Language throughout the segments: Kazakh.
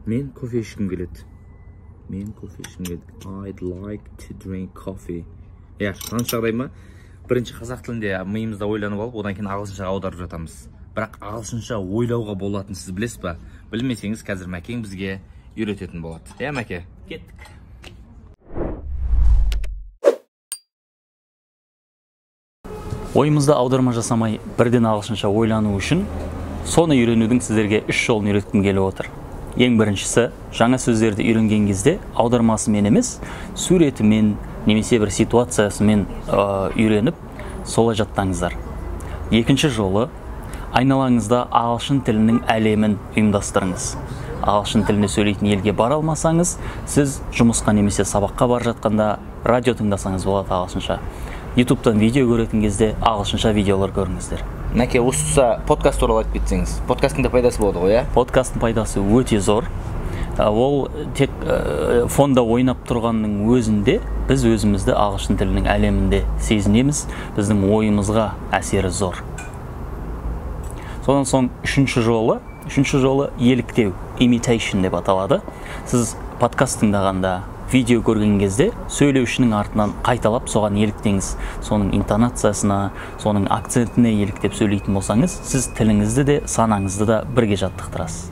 Мен кофе ішкім келеді. Мен кофе ішкім келеді. I'd like to drink coffee. Иә, таныс жағдай ма? Бірінші қазақ тілінде миымызда ойланып алып, одан кейін ағылшыншаға аударып жатамыз. Бірақ ағылшынша ойлауға болатынын сіз білесіз ба? Білмесеңіз, қазір Мәкең бізге үйрететін болады. Иә, Мәке? Кеттік. Ойымызда аударма жасамай, бірден ағылшынша ойлану үшін соны үйренудің сіздерге үш жолын үйреткім келіп отыр. Ең біріншісі, жаңа сөздерді үйренген кезде аудармасымен емес, суретімен немесе бір ситуациясымен үйреніп, солай жаттаңыздар. Екінші жолы, айналаңызда ағылшын тілінің әлемін ұйымдастырыңыз. Ағылшын тілінде сөйлейтін елге бара алмасаңыз, сіз жұмысқа немесе сабаққа бара жатқанда радио тыңдасаңыз болады ағылшынша. YouTube'тан видео көретін кезде ағылшынша видеолар көріңіздер. Мәке, осы тұста подкаст туралы айтып кетсеңіз. Подкасттың да пайдасы болады ғой, иә? Подкасттың пайдасы өте зор. Ол тек фонда ойнап тұрғанның өзінде біз өзімізді ағылшын тілінің әлемінде сезінеміз, біздің ойымызға әсері зор. Содан соң үшінші жолы еліктеу, imitation деп аталады. Сіз подкаст тыңдағанда, видео көрген кезде сөйлеушінің артынан қайталап соған еліктеңіз. Соның интонациясына, соның акцентіне еліктеп сөйлейтін болсаңыз, сіз тіліңізді де, санаңызды да бірге жаттықтырасыз.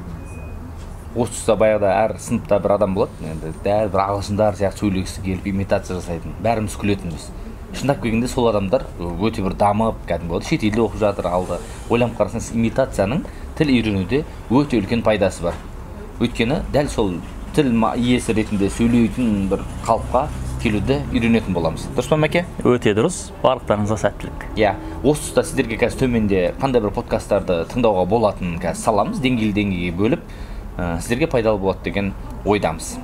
Осы тұста баяғыда әр сыныпта бір адам болады, енді дәл бір ағылшындар сияқты сөйлегісі келіп имитация жасайтын, бәріміз күлетінбіз. Шындап келгенде сол адамдар өте бір дамып, кәдімгі болады, шет елде оқып жатыр, алды. Ойланып қарасаңыз, имитацияның тіл үйренуде өте үлкен пайдасы бар. Өйткені дәл сол тіл иесі ретінде сөйлейтін бір қалыпқа келуді үйренетін боламыз. Дұрыс па, Мәке? Өте дұрыс. Барлықтарыңызға сәттілік. Иә, осы тұста сіздерге қазір төменде қандай бір подкасттарды тыңдауға болатынын қазір саламыз, деңгейлі деңгейге бөліп, сіздерге пайдалы болады деген ойдамыз.